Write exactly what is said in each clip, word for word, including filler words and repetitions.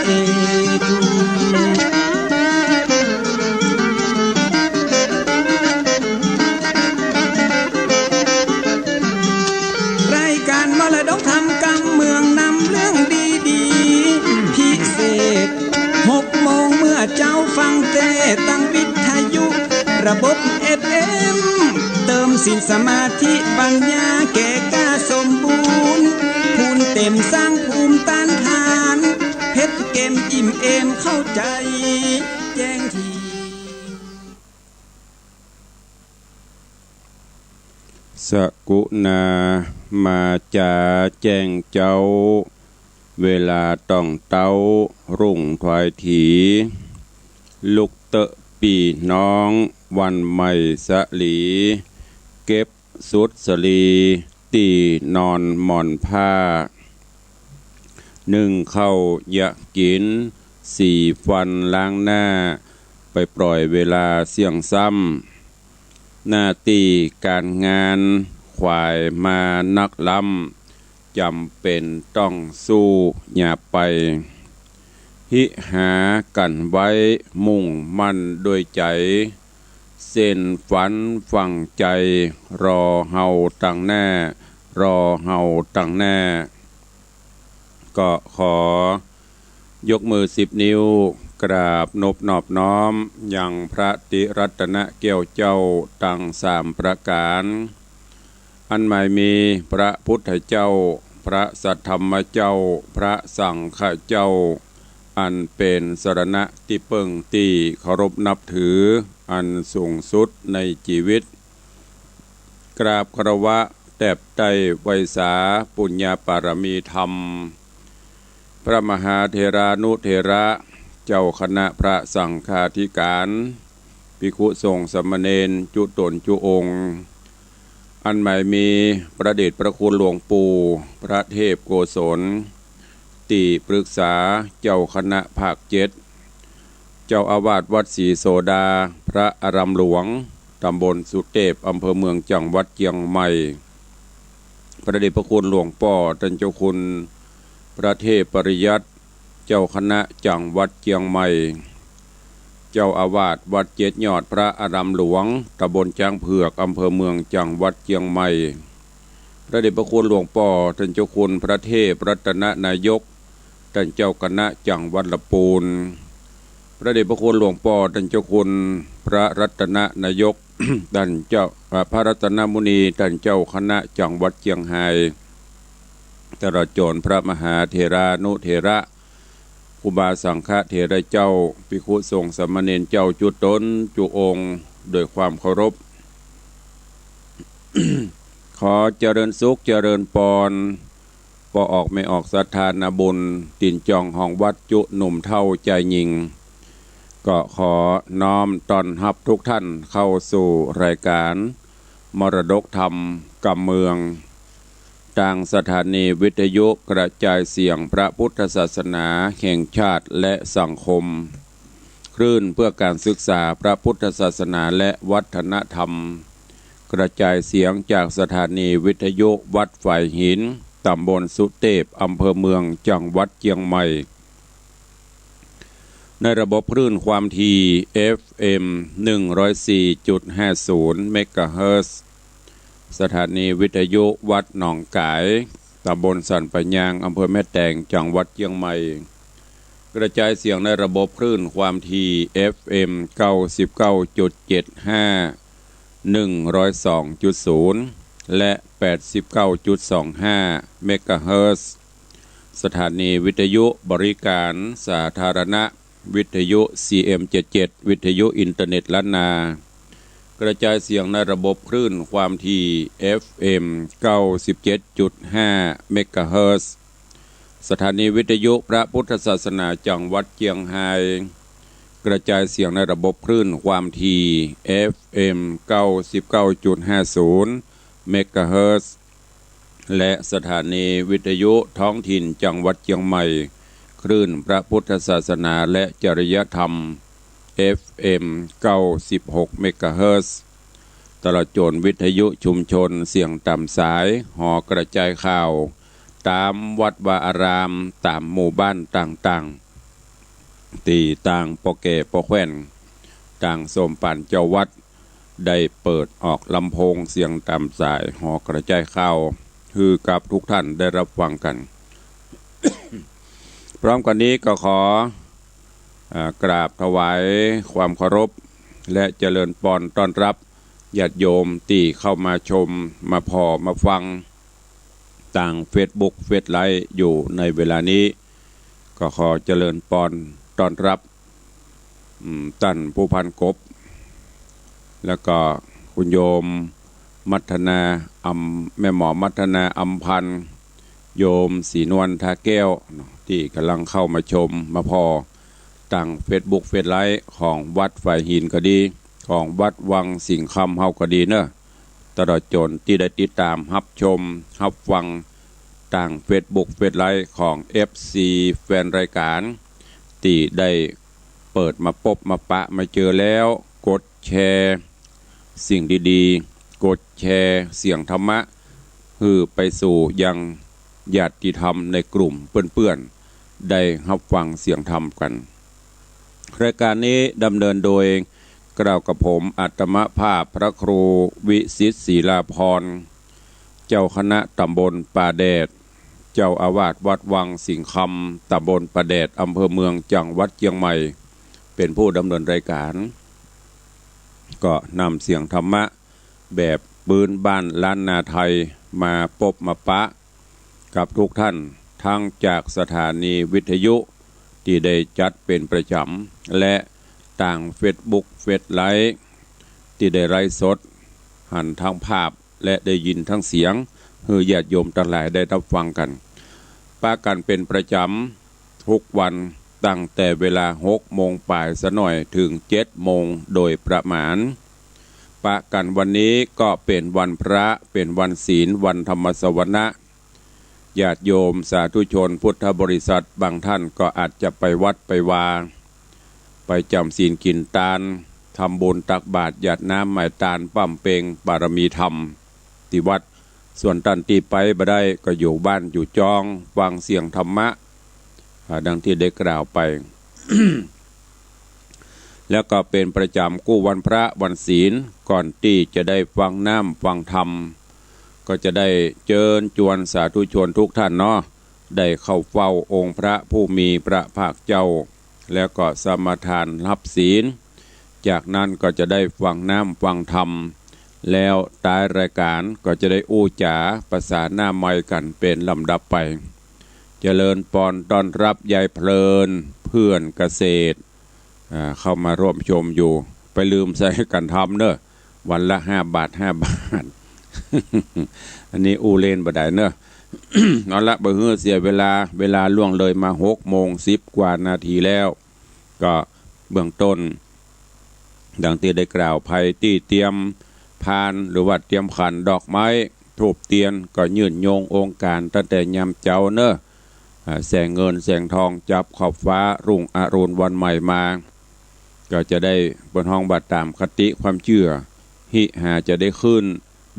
รายการมรดกธรรมกำเมืองนำเรื่องดีๆ พิเศษ หกโมงเมื่อเจ๊าฟังเตสน์ตังวิทยุ ระบบ เอฟเอ็ม เติมศีลสมาธิปัญญาแก่กล้าสมบูรณ์ พูนเต็มสร้างภูมิต้านทาน เพชรเกมอิ่มเอมเข้าใจ๋แจ้งที สกุณามาจาแจ้งเจ๊า เวลาต้องเต๊ารุ่งถวายถี ลุกเต๊อะปี้น้องวันใหม่สะหลี เก็บสุดสะหลีตี้นอนหมอนผ้า นึ่งข้าวเยียะกิ๋น สีฟันล้างหน้า ไปปล่อยเวลาเสี้ยงซ้ำ หน้าตี้ก๋านงานขวายมานักล้ำ จ๋ำเป๋นต้องสู้อย่าไป หิหากั๋นไว้มุ่งมั่นด้วยใจ๋ เส้นฝันฝังใจ๋รอเฮาตังหน้า รอเฮาตังหน้า ก็ขอยกมือสิบนิ้ว กราบนบนอบน้อมยังพระตรีรัตนแก้วเจ้าตังสามประก๋าน อันหมายมีพระพุทธเจ้า พระสัทธรรมเจ้า พระสังฆเจ้า อันเป๋นสรณะตี้เปิ้งตี้เคารพนับถืออันสูงสุดในจีวิต กราบคารวะแตบใต้ไหว้สาปุญญาปารมีธรรม พระมหาเถรานุเถระ เจ้าคณะพระสังฆาธิก๋าน ภิกขุสงฆ์สามเณรจุ๊ต๋นจุ๊องค์ อันหมายมีพระเดชพระคุณหลวงปู่พระเทพโกศล ตี้ปรึกษาเจ้าคณะภาคเจ็ด เจ้าอาวาสวัดศรีโสดา พระอารามหลวง ตำบลสุเตพ อำเภอเมือง จังหวัดเจียงใหม่ พระเดชพระคุณหลวงป้อต้านเจ้าคุณพระเทพปริยัติ เจ้าคณะจังหวัดเจียงใหม่ เจ้าอาวาสวัดเจ็ดยอด พระอารามหลวง ตำบลจ๊างเผือก อำเภอเมือง จังหวัดเจียงใหม่ พระเดชพระคุณหลวงป้อต้านเจ้าคุณพระเทพรัตนนายก ต้านเจ้าคณะจังหวัดละปูน พระเดชพระคุณหลวงป้อต้านเจ้าคุณพระรัตนนายก ต้านเจ้า เอ่อ พระรัตนมุนี ต้านเจ้าคณะจังหวัดเจียงฮาย ตลอดจ๋นพระมหาเถรานุเถระ ครูบาสังฆเถระเจ้า ภิกขุสงฆ์สามเณรเจ้าจุ๊ต๋นจุ๊องค์ ด้วยความเคารพ ขอเจริญสุขเจริญปอน ป้อออกแม่ออกศรัทธานาบุญ ตี๋นจองห้องวัดจุ๊หนุ่มเฒ่าจายญิง ก็ขอน้อมต้อนฮับทุกท่านเข้าสู่รายการมรดกธรรมกำเมือง ตางสถานีวิทยุกระจายเสียงพระพุทธศาสนาแห่งชาติและสังคม คลื่นเพื่อการศึกษาพระพุทธศาสนาและวัฒนธรรม กระจายเสียงจากสถานีวิทยุวัดฝายหิน ตำบลสุเตพ อำเภอเมือง จังหวัดเจียงใหม่ ในระบบคลื่นความถี่ เอฟเอ็ม หนึ่งร้อยสี่จุดห้าศูนย์ เมกะเฮิรตซ์ สถานีวิทยุวัดหนองก๋าย ตำบลสันป่ายาง อำเภอแม่แตง จังหวัดเจียงใหม่ กระจายเสียงในระบบคลื่นความถี่ เอฟเอ็ม เก้าสิบเก้าจุดเจ็ดห้า หนึ่งร้อยสองจุดศูนย์ และ แปดสิบเก้าจุดสองห้า เมกะเฮิรตซ์ สถานีวิทยุบริการสาธารณะ วิทยุ ซีเอ็มเจ็ดเจ็ด วิทยุอินเทอร์เน็ตล้านนา กระจายเสียงในระบบคลื่นความถี่ เอฟเอ็ม เก้าสิบเจ็ดจุดห้า เมกะเฮิรตซ์ สถานีวิทยุพระพุทธศาสนาจังหวัดเจียงฮาย กระจายเสียงในระบบคลื่นความถี่ เอฟเอ็ม เก้าสิบเก้าจุดห้าศูนย์ เมกะเฮิรตซ์ และสถานีวิทยุท้องถิ่นจังหวัดเจียงใหม่ คลื่นพระพุทธศาสนาและจริยธรรม เอฟเอ็ม เก้าสิบหก เมกะเฮิรตซ์ ตลอดจ๋นวิทยุชุมชนเสียงต๋ามสาย หอกระจายข่าว ต๋ามวัดวาอาราม ต๋ามหมู่บ้านต่าง ตี้ตางป้อแก่ป้อแคว่น ตางส้มป๋านเจ้าวัด ได้เปิดออกลำโพงเสียงต๋ามสายหอกระจายข่าว หื้อกับทุกท่านได้ฮับฟังกั๋น พร้อมกั๋นนี้ก็ขอ อ่า กราบถวายความเคารพ และเจริญปอนต้อนฮับญาติโยมตี้เข้ามาชม มาผ่อ มาฟัง ตางเฟซบุ๊ก เฟซไลฟ์อยู่ในเวลานี้ ก็ขอเจริญปอนต้อนฮับ อืม ต้านผู้พันกบ แล้วก็คุณโยมมัทนา อำ แม่หมอมัทนา อำพันธ์ โยมศรีนวล ทาแก้วเนาะ ตี้ก่ำลังเข้ามาชม มาผ่อ ตางเฟซบุ๊ก เฟซไลฟ์ของวัดฝายหินก็ดี ของวัดวังสิงห์คำเฮาก็ดีเนาะ ตลอดจ๋นตี้ได้ติดต๋ามฮับชม ฮับฟัง ตางเฟซบุ๊ก เฟซไลฟ์ของเอฟซี แฟนรายก๋าน ตี้ได้เปิดมาปบมาปะมาเจอแล้ว กดแชร์สิ่งดีๆ กดแชร์เสียงธรรมะ หื้อไปสู่ยังญาติธรรมในกลุ่มเปื้อนๆ ได้ฮับฟังเสียงธรรมกั๋น รายก๋านนี้ดำเนินโดยเกล้ากับผมอาตมาภาพพระครูวิสิทธิ์ ศิลาภรณ์ เจ้าคณะต๋ำบลป่าแดด เจ้าอาวาสวัดวังสิงห์คำ ต๋ำบลป่าแดด อำเภอเมือง จังหวัดเจียงใหม่ เป๋นผู้ดำเนินรายก๋าน ก็นำเสียงธรรมะแบบปื๊นบ้านล้านนาไทยมาปบมาปะ กับทุกท่าน ทั้งจากสถานีวิทยุตี้ได้จัดเป๋นประจ๋ำ และตางเฟซบุ๊ก เฟซไลฟ์ตี้ได้ไลฟ์สด หันทั้งภาพและได้ยินทั้งเสียง หื้อญาติโยมตังหลายได้ฮับฟังกั๋น ปะกั๋นเป๋นประจ๋ำทุกวัน ตั้งแต่เวลาหกโมงป๋ายสะหน่อย เถิงเจ็ดโมงโดยประมาณ ปะกั๋นวันนี้ก็เป๋นวันพระ เป๋นวันศีล วันธรรมสวนะ ญาติโยมสาธุชนพุทธบริษัทบางท่านก็อาจจะไปวัดไปวา ไปจ๋ำศีลกิ๋นตาน ทำบุญตักบาตรหยาดน้ำหมายตาน บำเพ็ญบารมีธรรมตี้วัด ส่วนต้านตี้ไปบ่ได้ก็อยู่บ้านอยู่จอง ฟังเสียงธรรมะ อ่า ดังตี้ได้กล่าวไป แล้วก็เป๋นประจ๋ำกู้วันพระวันศีล ก่อนตี้จะได้ฟังน้ำฟังธรรม ก็จะได้เจิญจวนสาธุชนทุกท่านเนาะ ได้เข้าเฝ้าองค์พระผู้มีพระภาคเจ้า แล้วก็สมาทานฮับศีล จากนั้นก็จะได้ฟังน้ำฟังธรรม แล้วท้ายรายก๋านก็จะได้อู้จ๋าประสาหน้าไมค์กั๋นเป๋นลำดับไป เจริญปอนต้อนฮับยายเพลิน เพื่อนเกษตร อ่า เข้ามาร่วมชมอยู่ ไปลืมใส่กั๋นทำเนาะ วันละห้าบาท ห้าบาท อันนี้อู้เล่นบ่ได้เนาะ เอาละ บ่หื้อเสียเวลา เวลาล่วงเลยมาหกโมงสิบกว่านาทีแล้ว ก็เบื้องต้น ดังตี้ได้กล่าว ใผตี้เตรียมพาน หรือว่าเตรียมขันดอกไม้ ธูปเตียน ก็ยื่นโยงองค์การตั้งแต่ยามเจ๊าเนาะ อ่า แสงเงินแสงทองจับขอบฟ้า รุ่งอรุณวันใหม่มา ก็จะได้ เปิ้นฮ้องว่าต๋ามคติความเจื้อ หิหาจะได้ขึ้น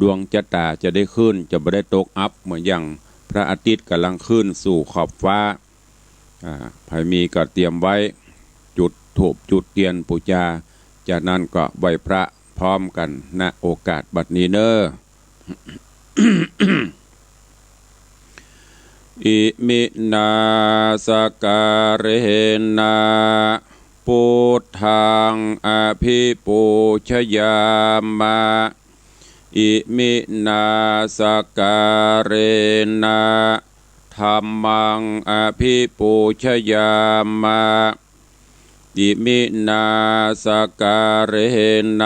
ดวงจะต๋าจะได้ขึ้น จะบ่ได้ตกอับ เหมือนอย่างพระอาทิตย์ก่ำลังขึ้นสู่ขอบฟ้า อ่า ใผมีก็เตรียมไว้ จุดธูปจุดเตียนปู๋จา จากนั้นก็ไหว้พระพร้อมกั๋น ณ โอกาสบัดนี้เนาะ อิมินาสการะเณ ปุทธังอภิปูชยามะ อิมินาสการะเณ ธัมมังอภิปูชยามะ อิมินาสการะเณ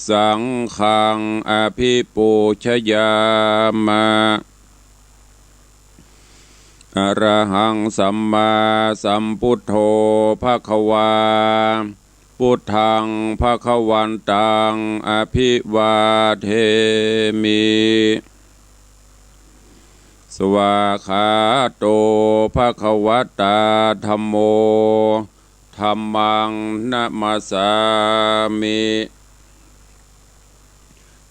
สังฆังอภิปูชยามะ อะระหังสัมมาสัมพุทโธภะคะวา พุทธังภะคะวันตังอภิวาเทมิ สวากขาโตภะคะวะตาธัมโม ธัมมังนะมัสสามิ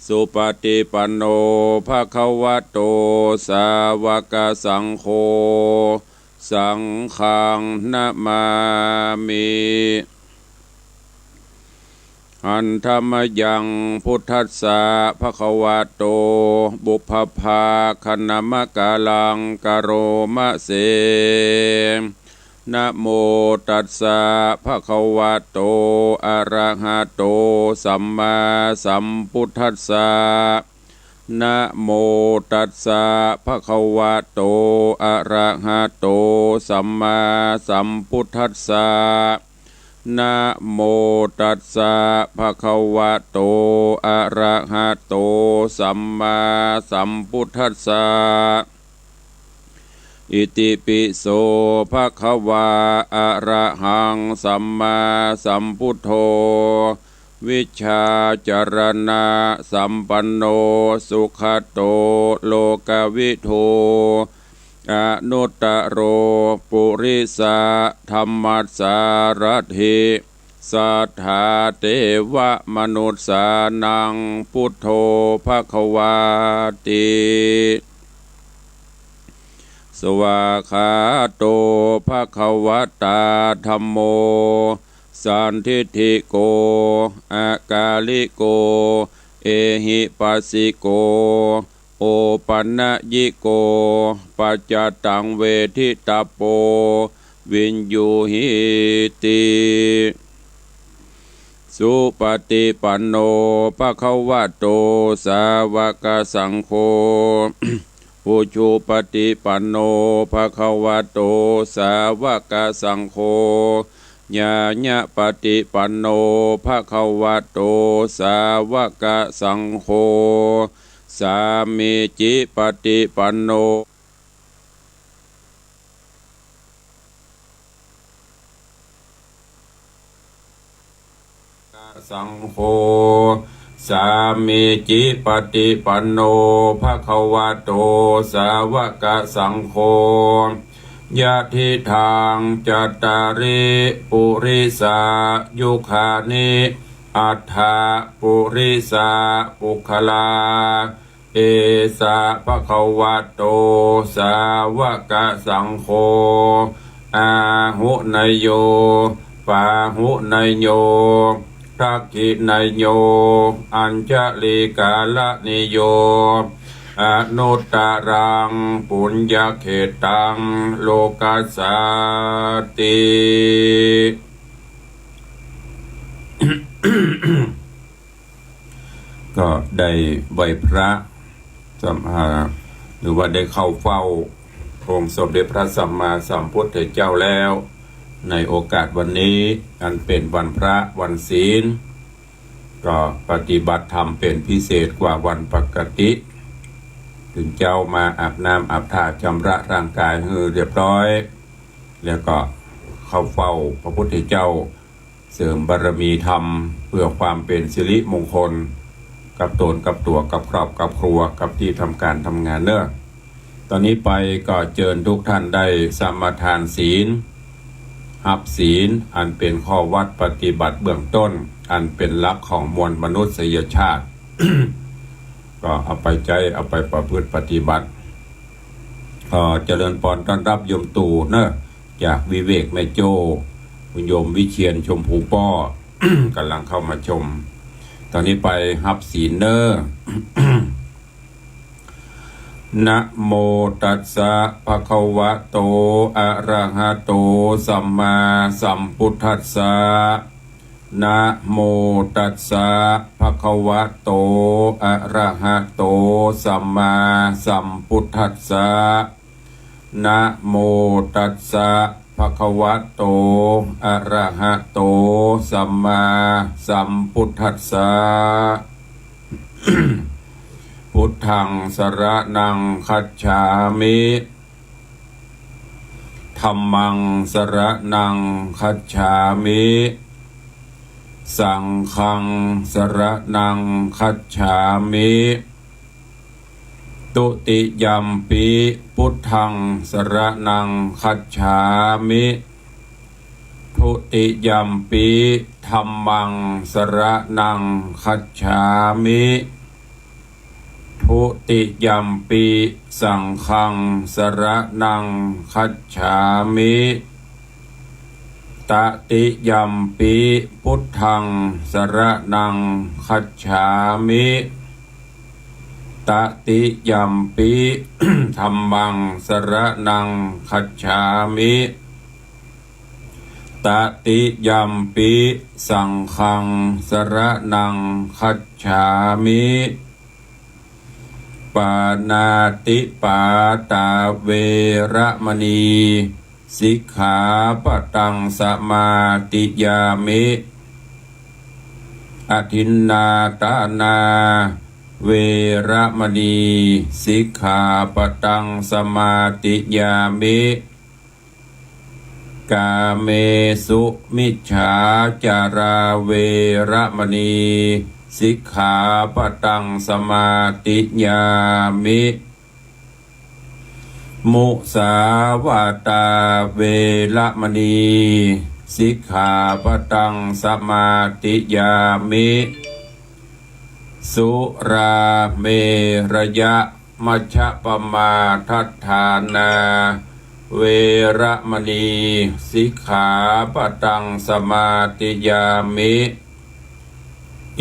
สุปฏิปันโนภะคะวะโต สาวกสังโฆ saṅghaṃ namāmi. Handa mayaṃ buddhassa bhagavato pubbabhāganamakāraṃ karoma se. Namo tassa bhagavato arahato sammāsambuddhassa. Namo tassa bhagavato arahato sammāsambuddhassa. Namo tassa bhagavato arahato sammāsambuddhassa. Itipi so bhagavā arahaṃ sammāsambuddho vijjācaraṇasampanno sugato lokavidū anuttaro purisadammasārathi satthā devamanussānaṃ buddho bhagavāti. Svākkhāto bhagavatā dhammo sandiṭṭhiko akāliko ehipassiko opanayiko paccattaṃ veditabbo viññūhīti. Supaṭipanno bhagavato sāvakasaṅgho, ujupaṭipanno bhagavato sāvakasaṅgho, ñāyapaṭipanno bhagavato sāvakasaṅgho, sāmīcipaṭipanno saṅgho, sāmīcipaṭipanno bhagavato sāvakasaṅgho, yadidaṃ cattāri purisayugāni aṭṭha purisapuggalā, esa bhagavato sāvakasaṅgho, āhuneyyo pāhuneyyo dakkhiṇeyyo añjalikaraṇīyo anuttaraṃ puññakkhettaṃ lokassāti. ก็ได้ไหว้พระสัมมา หรือว่าได้เข้าเฝ้าองค์สมเด็จพระสัมมาสัมพุทธเจ้าแล้ว ในโอกาสวันนี้อันเป็นวันพระวันศีล ก็ปฏิบัติธรรมเป็นพิเศษกว่าวันปกติ ตื่นเจ๊ามาอาบน้ำอาบท่าชำระร่างกายหื้อเรียบร้อย แล้วก็เข้าเฝ้าพระพุทธเจ้า เสริมบารมีธรรมเพื่อความเป็นสิริมงคลกับตนกับตั๋วกับครอบกับครัวกับตี้ทำก๋านทำงานเนาะ ต๋อนนี้ไปก็เจิญทุกท่านได้สมาทานศีล ฮับศีลอันเป๋นข้อวัดปฏิบัติเบื้องต้น อันเป๋นหลักของมวลมนุษยชาติ ก็เอาไปใจ๊เอาไปประพฤติปฏิบัติ เอ่อ เจริญปอนต้อนฮับโยมตู่เนาะ จากวิเวกแม่โจ้ คุณโยมวิเชียรชมพูป้อ ก๋ำลังเข้ามาชม ต๋อนนี้ไปฮับศีลเนาะ Namo tassa bhagavato arahato sammāsambuddhassa. Namo tassa bhagavato arahato sammāsambuddhassa. Namo tassa bhagavato arahato sammāsambuddhassa. Buddhaṃ saraṇaṃ gacchāmi. Dhammaṃ saraṇaṃ gacchāmi. Saṅghaṃ saraṇaṃ gacchāmi. Dutiyampi buddhaṃ saraṇaṃ gacchāmi. Dutiyampi dhammaṃ saraṇaṃ gacchāmi. ทุติยัมปิสังฆังสรณังคัจฉามิ ตติยัมปิพุทธังสรณังคัจฉามิ ตติยัมปิธัมมังสรณังคัจฉามิ ตติยัมปิสังฆังสรณังคัจฉามิ ปาณาติปาตาเวระมณี สิกขาปะตังสมาธิยามิ อทินนาทานาเวระมณี สิกขาปะตังสมาธิยามิ กาเมสุมิจฉาจาราเวระมณี สิกขาปะตังสมาธิยามิ มุสาวาตาเวระมณี สิกขาปะตังสมาธิยามิ สุราเมรยะ มัชฌะปมาทัฏฐานาเวระมณี สิกขาปะตังสมาธิยามิ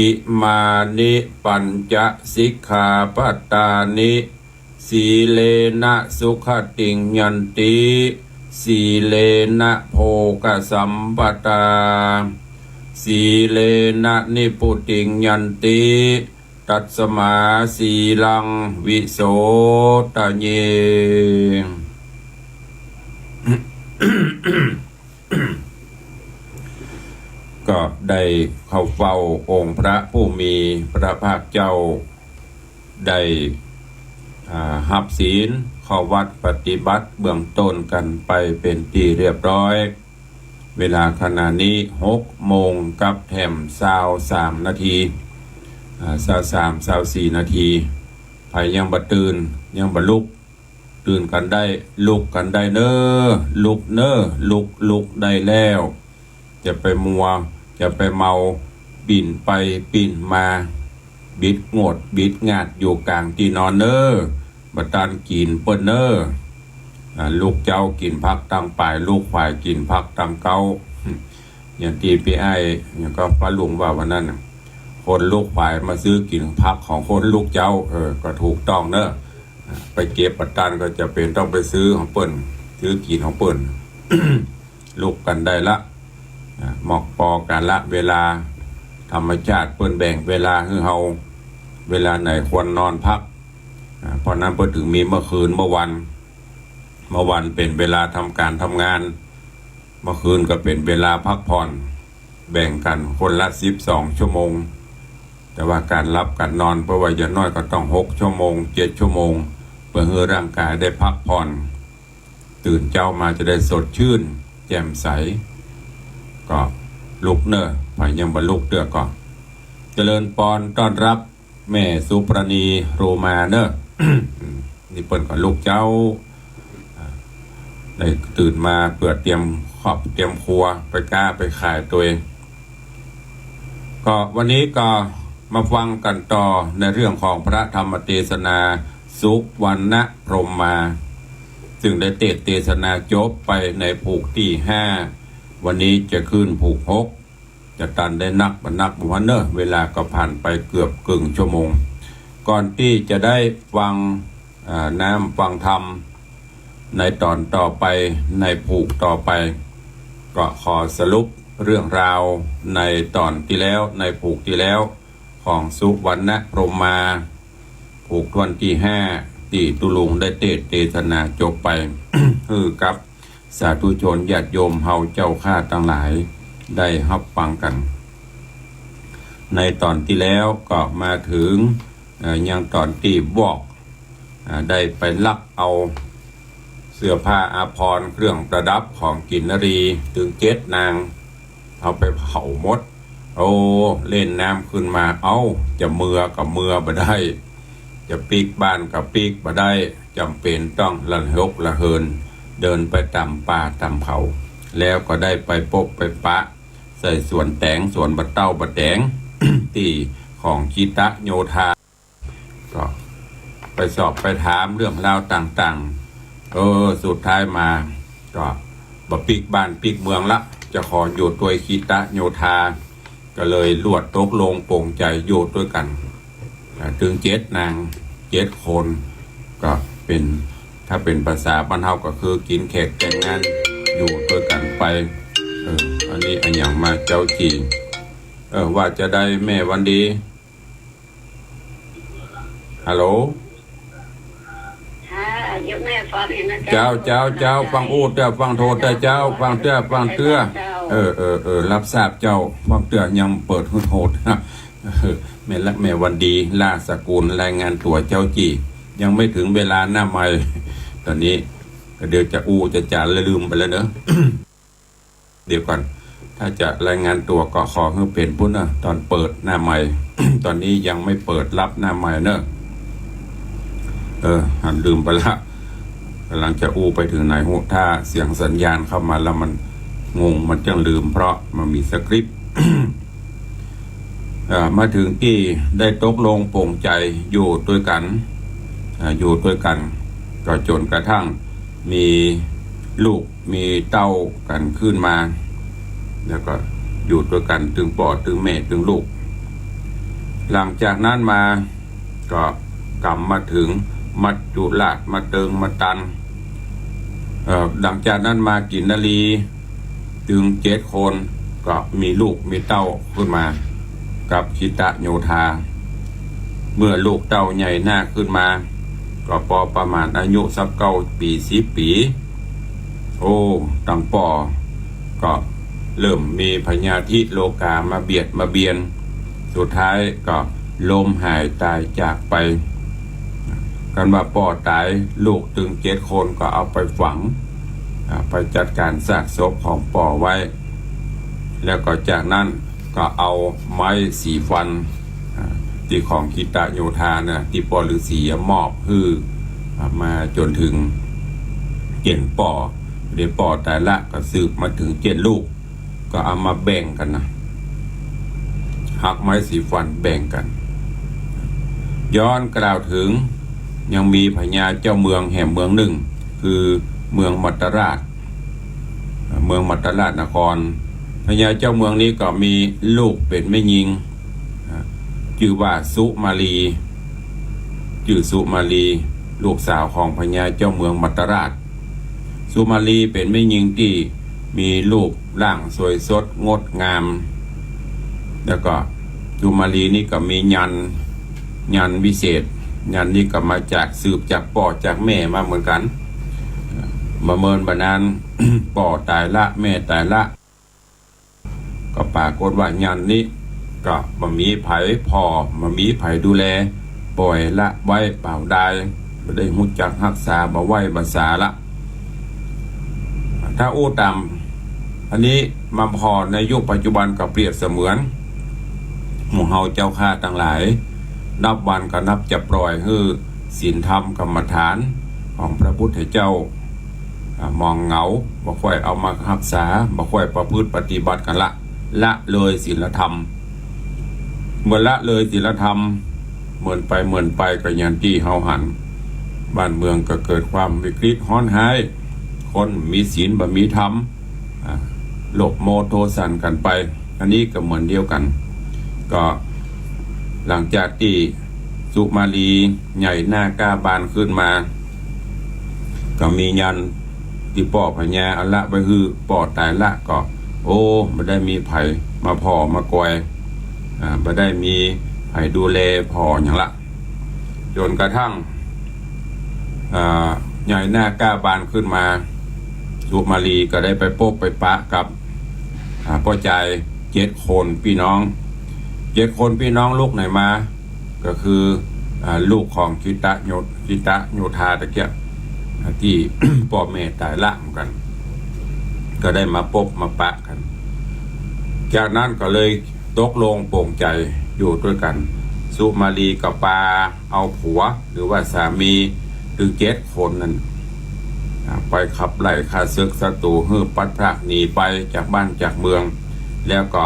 อิมานิปัญจสิกขาปะตานิ สีเลนะสุขติงยันติ สีเลนะโภคสัมปตา สีเลนะนิพพุติงยันติ ตัสมาสีลังวิโสทะเย ก็ได้เข้าเฝ้าองค์พระผู้มีพระภาคเจ้า ได้ อ่า ฮับศีล เข้าวัดปฏิบัติเบื้องต้นกั๋นไปเป๋นตี้เรียบร้อย เวลาขณะนี้หกโมงกับแถมซาวสามนาที อ่า ซาวสาม ซาวสี่นาที ใผยังบ่ตื่น ยังบ่ลุก ตื่นกั๋นได้ ลุกกั๋นได้เน้อ ลุกเน้อ ลุก ลุกได้แล้ว จะไปมัว จะไปเมา ปิ้นไปปิ้นมา บิดโงดบิดงาดอยู่ก๋างตี้นอนเน้อ บ่ตันกิ๋นเปิ้นเน้อ อ่า ลุกเจ๊ากิ๋นผักตังป๋าย ลุกขวายกิ๋นผักตังเก๊า อย่างตี้ปี้อ้าย อย่างก็ป้าลุงว่าวันนั้นน่ะ คนลุกขวายมาซื้อกิ๋นผักของคนลุกเจ๊า เออ ก็ถูกต้องเน้อ อ่า ไปเก็บบ่ตันก็จะเป๋นต้องไปซื้อของเปิ้น ซื้อกิ๋นของเปิ้น ลุกกั๋นได้ละ อ่า มอกปอกาละเวลา ธรรมชาติเปิ้นแบ่งเวลาหื้อเฮา เวลาไหนควรนอนพัก อ่า เพราะนั้นเปิ้นถึงมีเมื่อคืนเมื่อวัน เมื่อวันเป๋นเวลาทำก๋านทำงาน เมื่อคืนก็เป๋นเวลาพักผ่อน แบ่งกั๋นคนละสิบสองชั่วโมง แต่ว่าก๋านหลับก๋านนอน เปิ้นว่าอย่างน้อยก็ต้องหกชั่วโมง เจ็ดชั่วโมง เพื่อหื้อร่างกายได้พักผ่อน ตื่นเจ๊ามาจะได้สดชื่นแจ่มใส ก็ลุกเน้อ ใผยังบ่ลุกเตื้อก็ เจริญปอนต้อนรับแม่สุปราณีโรมาเน้อ นี่เปิ้นก็ลุกเจ๊า อ่า ได้ตื่นมาเปื้อเตรียมครอบเตรียมครัว ไปก๊าไปขายตวย ก็วันนี้ก็มาฟังกั๋นต่อในเรื่องของพระธรรมเตสนาสุวรรณพรหมา ซึ่งได้เตสน์เตสนาจบไปในผูกตี้ห้า วันนี้จะขึ้นผูกหก จะตันได้นักบ่นักบ่วันเน้อ เวลาก็ผ่านไปเกือบเกิ่งชั่วโมง ก่อนตี้จะได้ฟัง อ่า น้ำฟังธรรมในต๋อนต่อไป ในผูกต่อไป ก็ขอสรุปเรื่องราวในต๋อนตี้แล้ว ในผูกตี้แล้ว ของสุวรรณพรหมา ผูกถ้วนตี้ห้า ตี้ตุ๊ลุงได้เตสน์เตสนาจบไป หื้อกับสาธุชนญาติโยมเฮาเจ้าข้าตังหลายได้ฮับฟังกั๋น ในต๋อนตี้แล้วก็มาเถิง เอ่อ ยังต๋อนตี้วอก อ่า ได้ไปลักเอาเสื้อผ้าอาภรณ์เครื่องประดับของกินนรีย์เถิงเจ็ดนาง เอาไปเผาหมด โอ้ เล่นน้ำขึ้นมา เอ้า จะเมือก็เมือบ่ได้ จะปิ๊กบ้านก็ปิ๊กบ่ได้ จ๋ำเป๋นต้องระหกระเหิน เดินไปต๋ามป่าต๋ามเขา แล้วก็ได้ไปปบไปปะใส่สวนแต๋ง สวนบ่าเต้าบ่าแต๋ง ตี้ของจิตโยธา ก็ ไปสอบไปถามเรื่องราวต่างๆ เออ สุดท้ายมาก็บ่ปิ๊กบ้านปิ๊กเมืองละ จะขออยู่ตวยคิตโยธา ก็เลยลวดตกลงปลงใจ๋อยู่ตวยกั๋น อ่า ตึงเจ็ดนาง เจ็ดคน ก็เป๋น ถ้าเป๋นภาษาบ้านเฮาก็คือกิ๋นแขกแต่งงาน อยู่ตวยกั๋นไป เออ อันนี้อะหยังมาเจ้าจี้ เออ ว่าจาใดแม่วันดี ฮัลโหล ค่ะ ยกแม่ฟังเองนะเจ้า เจ้า เจ้า เจ้า ฟังอู้เตื้อ ฟังโทเตื้อเจ้า ฟังเตื้อ ฟังเตื้อ เจ้า เออ เออ เออ รับทราบเจ้า ฟังเตื้อ ยังเปิดหื้อโท เออ แม่ละ แม่วันดี ล่าสกุล รายงานตั๋วเจ้าจี้ ยังไม่ถึงเวลาหน้าไมค์ ต๋อนนี้ก็เดี๋ยวจะอู้จะจ๋าลืมไปแล้วเนอะ เดี๋ยวก่อน ถ้าจะรายงานตั๋วก็ขอหื้อเป๋นปู๊นเนอะ ต๋อนเปิดหน้าไมค์ ต๋อนนี้ยังไม่เปิดรับหน้าไมค์เนอะ เออ หันลืมไปละ ก่ำลังจะอู้ไปเถิงไหนฮู้ ถ้าเสียงสัญญาณเข้ามาแล้วมันงง มันจั้งลืม เพราะมันมีสคริปต์ เอ่อ มาเถิงตี้ได้ตกลงปลงใจ๋อยู่ตวยกั๋น อ่า อยู่ตวยกั๋น ก็จ๋นกระทั่งมีลูกมีเต้ากั๋นขึ้นมา แล้วก็อยู่ตวยกั๋นตึงป้อตึงแม่ตึงลูก หลังจากนั้นมาก็ก๋ำมาเถิงมัจจุราช มาเติงมาตัน เอ่อ หลังจากนั้นมากินนรี ตึงเจ็ดคนก็มีลูกมีเต้าขึ้นมากับคิตโยธา เมื่อลูกเต้าใหญ่นักขึ้นมา ก็ปอประมาณอายุสักเก้าปี๋สิบปี๋ โอ้ ตังป้อก็เริ่มมีพยาธิโรคามาเบียดมาเบียน สุดท้ายก็ล้มหายต๋ายจากไป กันว่าป้อต๋าย ลูกตึงเจ็ดคนก็เอาไปฝัง อ่า ไปจัดก๋านซากศพของป้อไว้ แล้วก็จากนั้นก็เอาไม้สีฟัน อ่า ตี้ของคิตโยธาน่ะ ตี้ป้อฤๅษีมอบหื้อ อ่า มาจ๋นเถิงเจ็้นป้อ เดี๋ยวป้อต๋ายละก็สืบมาเถิงเจ็้นลูก ก็เอามาแบ่งกั๋นนะ หักไม้สีฟันแบ่งกั๋น ย้อนกล่าวเถิง ยังมีพญาเจ้าเมืองแหมเมืองนึ่ง คือเมืองมัตตราช เมืองมัตตราชนคร พญาเจ้าเมืองนี้ก็มีลูกเป๋นแม่ญิง จื้อว่าสุมาลี จื้อสุมาลี ลูกสาวของพญาเจ้าเมืองมัตตราช สุมาลีเป๋นแม่ญิงตี้มีรูปร่างสวยสดงดงาม แล้วก็สุมาลีนี่ก็มียันต์ ยันต์วิเศษ ยันต์นี่ก็มาจาก สืบจากป้อจากแม่มาเหมือนกั๋น บ่เมินบ่นาน ป้อต๋ายละ แม่ต๋ายละ ก็ปรากฏว่ายันต์นี้ก็บ่มีใผผ่อ บ่มีใผดูแล ป่อยละไว้เปล่าดาย บ่ได้ฮู้จักฮักษา บ่ไหว้บ่สาละ ถ้าอู้ต๋ามอันนี้มาผ่อในยุคปัจจุบันก็เปรียบเสมือนหมู่เฮาเจ้าข้าตังหลาย นับวันก็นับจะปล่อยหื้อศีลธรรมกรรมฐานของพระพุทธเจ้า อ่า มองเหงา บ่ค่อยเอามาฮักษา บ่ค่อยประพฤติปฏิบัติกั๋นละ ละเลยศีลธรรม เมื่อละเลยศีลธรรม เมินไปเมินไปก็อย่างตี้เฮาหัน บ้านเมืองก็เกิดความวิกฤตฮ้อนฮ้าย คนมีศีลบ่มีธรรม อ่า โลภโมโทสันกั๋นไป อันนี้ก็เหมือนเดียวกั๋น ก็หลังจากตี้สุมาลีใหญ่หน้ากล้าบานขึ้นมา ก็มียันต์ตี้ป้อพญาเอาละไว้หื้อ ป้อต๋ายละก็ โอ้ บ่ได้มีใผมาผ่อมาก่อย อ่า บ่ได้มีใผดูแลผ่อหยังละ จ๋นกระทั่ง อ่า ใหญ่หน้ากล้าบานขึ้นมา สุมาลีก็ได้ไปปบไปปะกับ อ่า ป้อจายเจ็ดคนปี้น้อง เจ็ดคนปี้น้องลูกไหนมา ก็คือ อ่า ลูกของคิตโย คิตโยธาตะเกียะ อ่า ตี้ป้อแม่ต๋ายละเหมือนกั๋น ก็ได้มาปบมาปะกั๋น จากนั้นก็เลยตกลงปลงใจ๋อยู่ตวยกั๋น สุมาลีก็ปาเอาผัว หรือว่าสามี ตึงเจ็ดคนนั้น อ่า ไปขับไล่ข้าศึกศัตรูหื้อปัดพรากหนีไปจากบ้านจากเมือง แล้วก็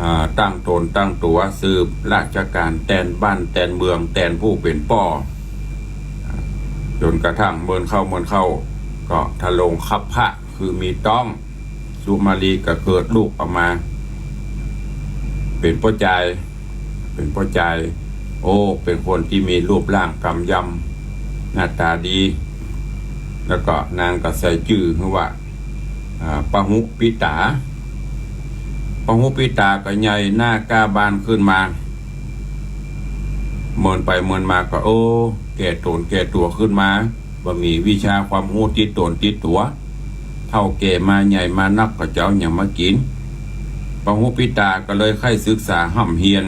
อ่า ตั้งต๋นตั้งตั๋วสืบราชก๋านแตนบ้านแตนเมืองแตนผู้เป๋นป้อ จ๋นกระทั่งเมินเข้าเมินเข้า ก็ทรงคัพพะ คือมีต๊อง สุมาลีก็เกิดลูกออกมา เป๋นป้อจาย เป๋นป้อจาย โอ้ เป๋นคนตี้มีรูปร่างก๋ำยำ หน้าต๋าดี แล้วก็นางก็ใส่จื้อว่า อ่า ปะหุปิตา ปะหุปิตาก็ใหญ่หน้าก้าบานขึ้นมา เมินไปเมินมาก็ โอ้ แก่ต๋นแก่ตั๋วขึ้นมา บ่มีวิชาความฮู้ติดต๋นติดตั๋ว เฒ่าแก่มาใหญ่มานักก็จะเอาหยังมากิ๋น ปะหุปิตาก็เลยใค่ศึกษาฮ่ำเฮียน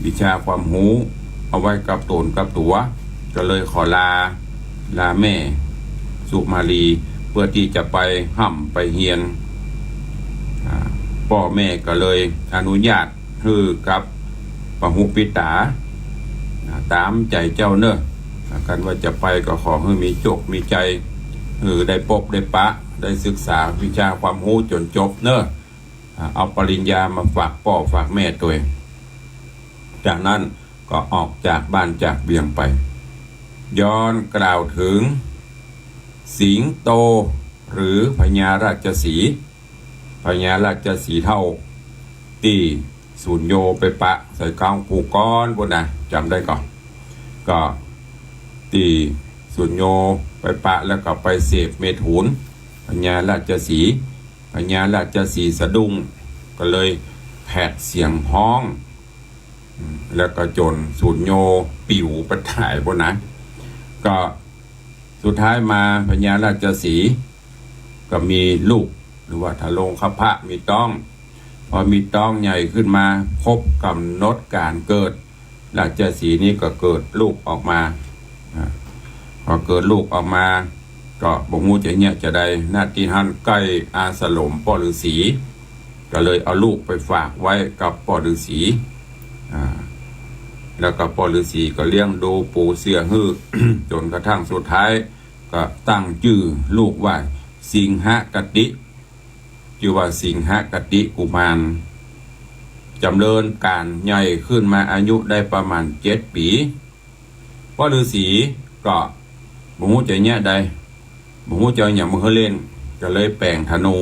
วิชาความฮู้เอาไว้กับต๋นกับตั๋ว ก็เลยขอลา ลาแม่สุมาลี เปื้อตี้จะไปฮ่ำไปเฮียน อ่า ป้อแม่ก็เลยอนุญาตหื้อกับปะหุปิตา อ่า ต๋ามใจ๋เจ้าเน่อ อ่า คันว่าจะไปก็ขอหื้อมีโจคมีชัย หื้อได้ปบได้ปะ ได้ศึกษาวิชาความฮู้จ๋นจบเน่อ อ่า เอาปริญญามาฝากป้อฝากแม่ตวย จากนั้นก็ออกจากบ้านจากเวียงไป ย้อนกล่าวเถิงสิงโตหรือพญาราชสีห์ พญาราชสีห์เฒ่า ตี้สุญโญไปปะใส่ก๋างภูก้อนปู้นนะ จ๋ำได้ก่อ ก็ตี้สุญโญไปปะแล้วก็ไปเสพเมถุน พญาราชสีห์ พญาราชสีห์สะดุ้ง ก็เลยแผดเสียงฮ้อง อืม แล้วก็จ๋นสุญโญปิ๋วไปต๋ายปู้นนะ ก็สุดท้ายมาพญาราชสีห์ก็มีลูก หรือว่าทรงคัพพะ มีต๊อง พอมีต๊องใหญ่ขึ้นมา ครบก๋ำหนดก๋านเกิด ราชสีห์นี้ก็เกิดลูกออกมา อ่า พอเกิดลูกออกมา ก็บ่ฮู้จะเยียะจาใด ณ ตี้หั้นใก้อาสรมป้อฤๅษี ก็เลยเอาลูกไปฝากไว้กับป้อฤๅษี อ่า แล้วก็ป้อฤๅษีก็เลี้ยงดูปูเสือหื้อ จ๋นกระทั่งสุดท้ายก็ตั้งจื้อลูกว่าสิงหคติ จื้อว่าสิงหคติกุมาร จ๋ำเริญก๋านใหญ่ขึ้นมา อายุได้ประมาณเจ็ดปี๋ ป้อฤๅษีก็บ่ฮู้จะเยียะใด บ่ฮู้จะเอาหยังมาหื้อเล่น ก็เลยแป๋งธนู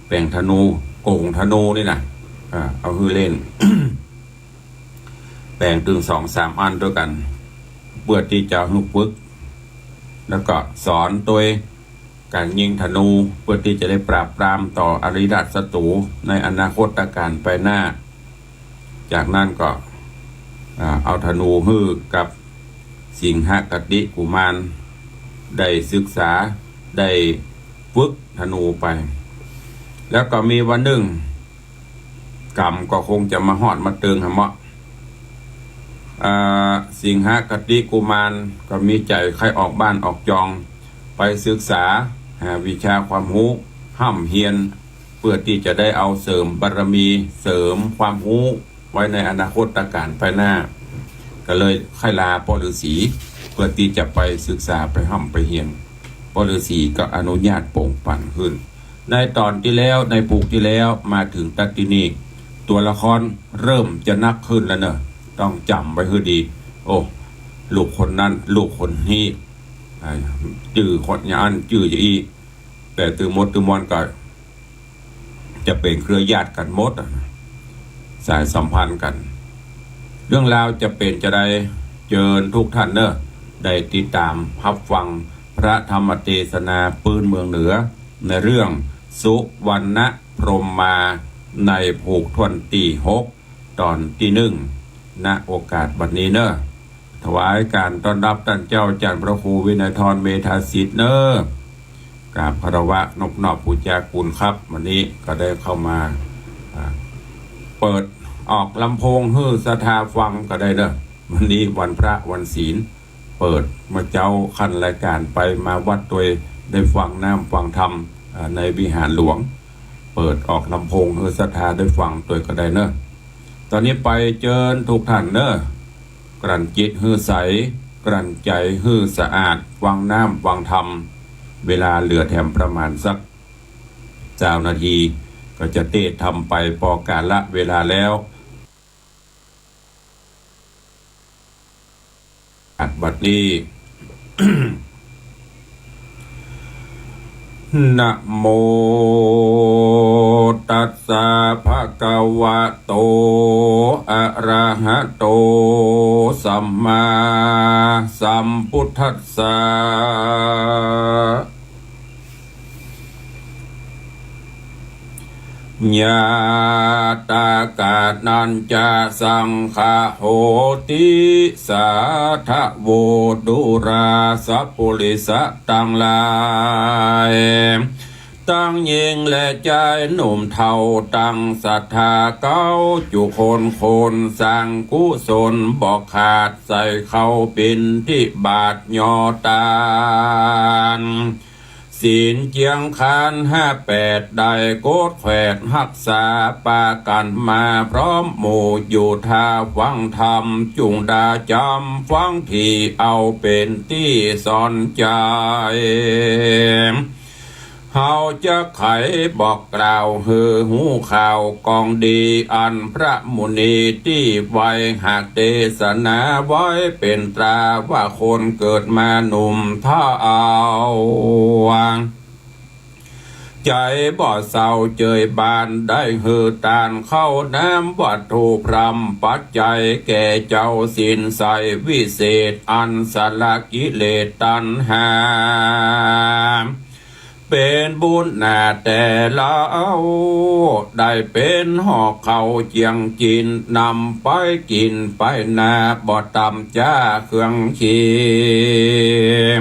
แป๋งธนู ก๋งธนูนี่นะ อ่า เอาหื้อเล่น แป๋งตึงสองสามอันตวยกั๋น เปื้อตี้จะหื้อฝึก แล้วก็สอนตวยก๋านยิงธนู เปื้อตี้จะได้ปราบปรามต่ออริราชศัตรู๋ในอนาคตก๋านไปหน้า จากนั้นก็ อ่า เอาธนูหื้อกับสิงหคติกุมาร ได้ศึกษา ได้ฝึกธนูไป แล้วก็มีวันนึ่ง ก๋รรมก็คงจะมาฮอดมาเติงหะเมาะ อ่า สิงหคติกุมารก็มีใจ๋ใค่ออกบ้านออกจอง ไปศึกษาหาวิชาความฮู้ ฮ่ำเฮียน เปื้อตี้จะได้เอาเสริมบารมี เสริมความฮู้ไว้ในอนาคตก๋าลไปหน้า ก็เลยใค่ลาป้อฤๅษี เปื้อตี้จะไปศึกษาไปฮ่ำไปเฮียน ป้อฤๅษีก็อนุญาตโป่งปั๋นขึ้น ในต๋อนตี้แล้ว ในผูกตี้แล้ว มาเถิงตั๊ดตี้นี่ ตั๋วละครเริ่มจะนักขึ้นแล้วเน่อ ต้องจ๋ำไว้หื้อดี โอ้ ลูกคนนั้น ลูกคนนี้ อ่า จื้อคนอย่างอั้น จื้ออย่างอี้ แต่ตึงหมดตึงมวลก็ จะเป๋นเครือญาติกั๋นหมดอะ สายสัมพันธ์กั๋น เรื่องราวจะเป๋นจาใด เจิญทุกท่านเน่อ ได้ติดต๋ามฮับฟังพระธรรมเตสนาปื๊นเมืองเหนือ ในเรื่องสุวรรณพรหมมา ในผูกถ้วนตี้หก ต๋อนตี้นึ่ง ณ โอกาสบัดนี้เน่อ ถวายก๋านต้อนฮับต้านเจ้าอาจ๋ารย์พระครูวินัยธร เมธาสิทธิ์เน่อ กราบคารวะนบนอบปู๋จาคุณครับ วันนี้ก็ได้เข้ามา อ่า เปิดออกลำโพงหื้อศรัทธาฟังก็ได้เน่อ วันนี้วันพระวันศีล เปิดเมื่อเจ๊าขั้นรายก๋านไปมาวัดตวย ได้ฟังน้ำฟังธรรม อ่า ในวิหารหลวง เปิดออกลำโพงหื้อศรัทธาได้ฟังตวยก็ได้เน่อ ต๋อนนี้ไปเจิญทุกท่านเน่อ กลั่นจิตหื้อใส กลั่นใจ๋หื้อสะอาด ฟังน้ำฟังธรรม เวลาเหลือแถมประมาณสักซาวนาที ก็จะเต๊ทำไปปอกาละเวลาแล้ว อัดบัดนี้ นะโมตัสสะ ภะคะวะโต อะระหะโต สัมมาสัมพุทธัสสะ ยะตะกะนัญจะ สังฆะโหติ สาธะโว ดูราสะปุริสะตังหลาย ตังญิงและจายหนุ่มเฒ่า ตังศรัทธาเก๊าจุคนคน สร้างกุศลบ่ขาด ใส่เข้าปิณฑิบาตยอตาน ศีลเจียงคานห้าแปด ได้กดแขวดฮักษาปากั๋นมา พร้อมหมู่อยู่ท่าฟังธรรม จุ่งดาจ๋ำฟังธรรม เอาเป๋นตี้สอนใจ๋ เฮาจะไขบอกกล่าวหื้อฮู้ข่าวกองดี อันพระมุนีตี้ไหว้หากเตสนาไว้เป๋นตราว่า คนเกิดมาหนุ่มเฒ่า ใจ๋บ่เศร้าเจยบาน ได้หื้อตานข้าวน้ำวัตถุพร่ำปัจจัย แก่เจ้าศีลใสวิเศษ อันสละกิเลสตัณหา เป๋นบุญหนาแต่เฮา ได้เป๋นห่อข้าวเจียงกิ๋น นำไปกิ๋นไปนา บ่ต่ำจ๊าเครื่องเคียง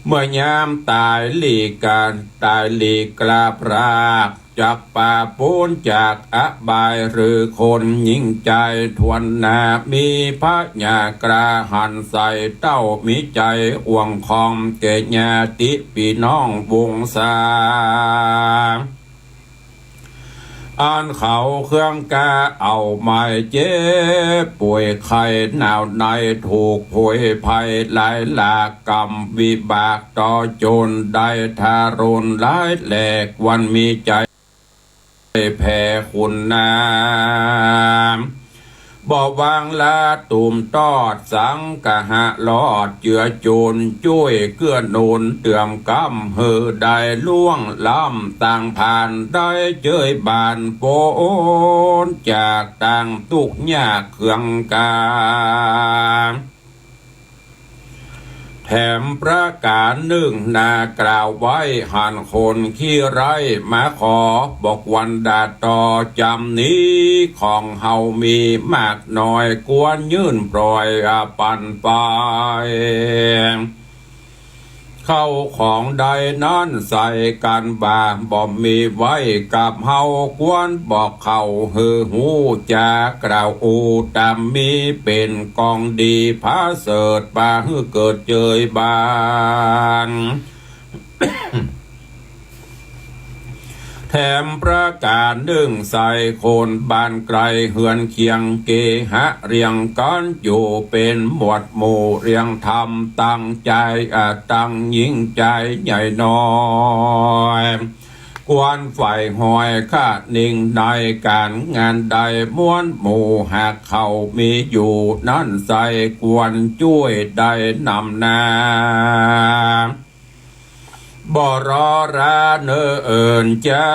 เมื่อยามต๋ายหลีกกา ต๋ายหลีกกลาพราก จักปราศป๊นจากอบาย หรือคนหญิงจายถ้วนหน้า มีพญากล้าหาญใส เต้ามีใจ๋ห่วงคองแก่ญาติปี้น้องวงศา อันเขาเครื่องกาเอาไม้เจ็บป่วยไข้หนาวใน ถูกโผยภัยหลายหลาก กรรมวิบากต่อจน ได้ทารุณร้ายแหลก ควรมีใจ๋ แผ่คุณนา บ่วางละตุ่มตอด สังกะหะรอดเจือจุน จ้วยเกื้อหนุนเติมกำ หื้อได้ล่วงล้ำตางผ่าน ได้เจยบานป๊นจากตางตุ๊กข์ยากเครื่องกา แถมประก๋านนึ่งหน้ากล่าวไว้ หันคนขี้ไร้มาขอ บ่ควรด่าต่อจ๋ำนี้ ของเฮามีมากน้อย ควรยื่นปล่อยอะปันไป เข้าของใดนั้นใส่กั๋นบ่า บ่มีไว้กับเฮา ควรบอกเข้าหื้อฮู้จ๋ากล่าวอู้ ต๋ามมีเป๋นกองดีผาเสริฐ ปาหื้อเกิดเจยบาน แถมประก๋านนึ่งใส่คนบ้านไก๋เฮือนเคียง เกหะเรียงกั๋นอยู่เป๋นหมวดหมู่ เรียงธรรมตั้งใจ๋ อะ ตั้งหญิงจายใหญ่น้อย ควรใฝ่หอยคะนิงในก๋านงานใด มวลหมู่หากเขามีอยู่นั้นใส่ ควรจ้วยได้นำหน้า บ่รอราเนิ่นจ๊า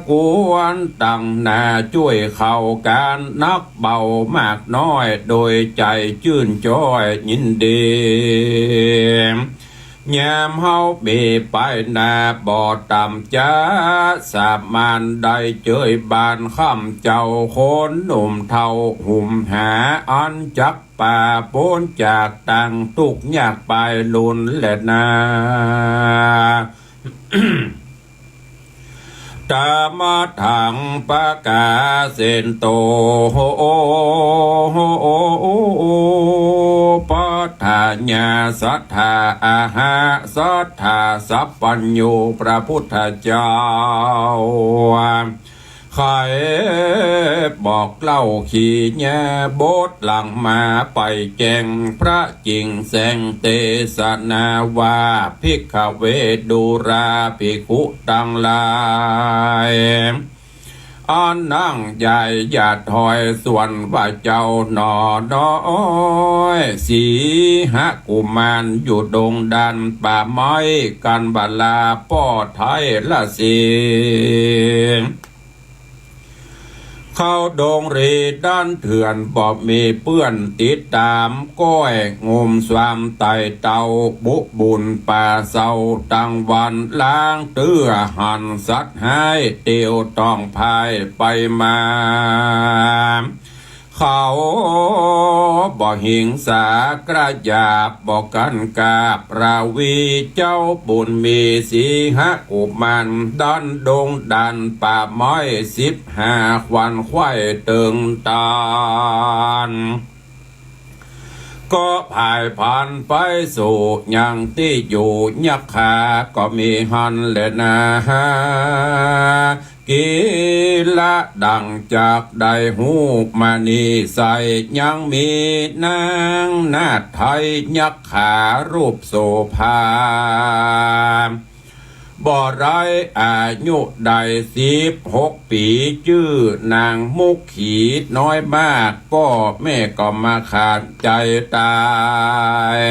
ควรตั้งหน้าจ้วยเข้าก๋าน นักเบามากน้อย โดยใจ๋จื้นจ้อยยินดี ยามเฮามีไปหน้าบ่ต่ำจ๊า สามารถได้เจยบานคำเจ้า คนหนุ่มเฒ่าหุ่มหา อันจัก ปาป๊นจากตางตุ๊กข์ยากปายลุนแลนา ตะมะทัง ปะกาเสนโต ปัฏฐาญาสัตถา อะหะสัตถา สัพพัญญู พระพุทธเจ้า ใผบอกเล่า ขีญาบทหลังมาไปแจ้ง พระจิ่งแสงเตสนาว่า ภิกขเว ดูราภิกขุตังหลาย อันนั่งใหญ่อย่าถอย ส่วนว่าเจ้าหน่อน้อย สีหกุมาร อยู่ดงด่านป่าไม้ กันบาลาป้อไทยละสิ เข้าดงรีด้านเถื่อน บ่มีเปื้อนติดต๋าม ก้อยงมสวามไต่เต้า บุบุญป่าเศร้าตังวัน ล้างเตื้อหันสัตว์ฮ้าย เตียวต้องพ่ายไปมา เขาบ่หิงสากระหยาบ บ่กั๋นกราบ พระวีเจ้าบุญมี สีหกุมาร ด้านดงด่านป่าไม้ สิบห้าขวัญไขว่เติงตาน ก็ผ่ายพรานไปสู่ยังตี้อยู่ ยักขาก็มีหั้นแลนา กิละดั่งจักได้ฮู้มานี้ไส้ ยังมีนางนาฏไทยยักขารูปโสภา บ่ไร้อายุได้สิบหกปี๋ จื้อนางมุขีน้อยมาก ป้อแม่ก็มาขาดใจ๋ต๋าย